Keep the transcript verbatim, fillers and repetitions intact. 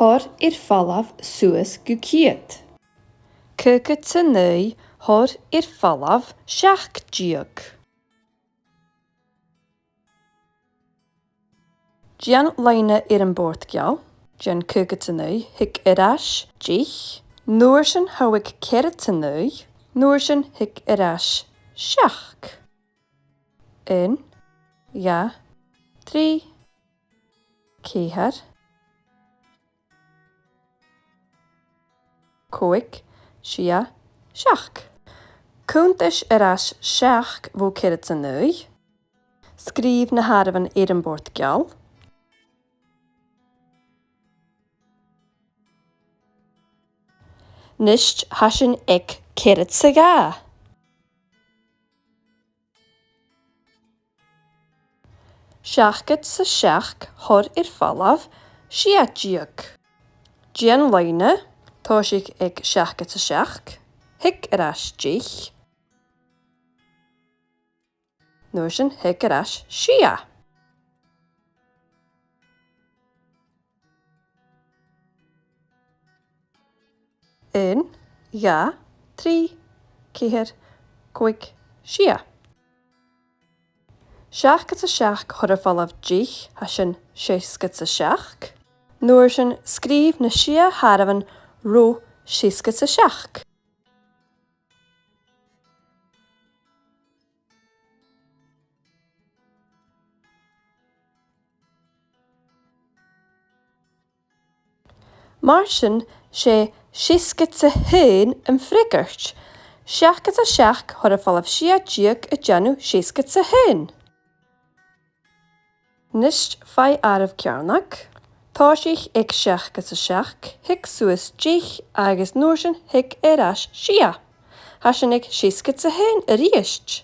Thoir air falbh suas gu ceud. Caogad 's a naoi thoir air falbh seachd deug. Dèan loidhne air a' bhòrd gheal, dèan caogad 's a naoi, thig air ais deich, an uair sin thog ceathrad 's a naoi, an uair sin thig air ais seachd. Aon, dhà, trì, ceithir, còig, sia, seachd. Cunntais air ais seachd bho cheathrad 's a naoi. Sgrìobh na h-àireamhan air a' bhòrd gheal. A-nis, tha sinn aig ceathrad 's a dhà. Seachdad 's a seachd thoir air falbh sia deug. Dèan loidhne, tòisich aig seachdad 's a seachd, thig air ais deich, an uair sin thig air ais sia. Aon, dhà, trì, ceithir, còig, sia. Seachdad 's a seachd thoir air falbh deich, tha sin seasgad 's a seachd. An uair sin sgrìobh na sia h-àireamhan ro sheasgad 's a seachd. Mar sin, 's e seasgad 's a h-aon am freagairt. Seachdad 's a seachd thoir air falbh sia deug a' dèanamh seasgad 's a h-aon. A-nis, faigh àireamh ceàrnag. Tòisich aig seachdad 's a seachd, thig suas deich agus an uair sin thig air ais sia. Tha sinn aig seasgad 's a h-aon a-rithist.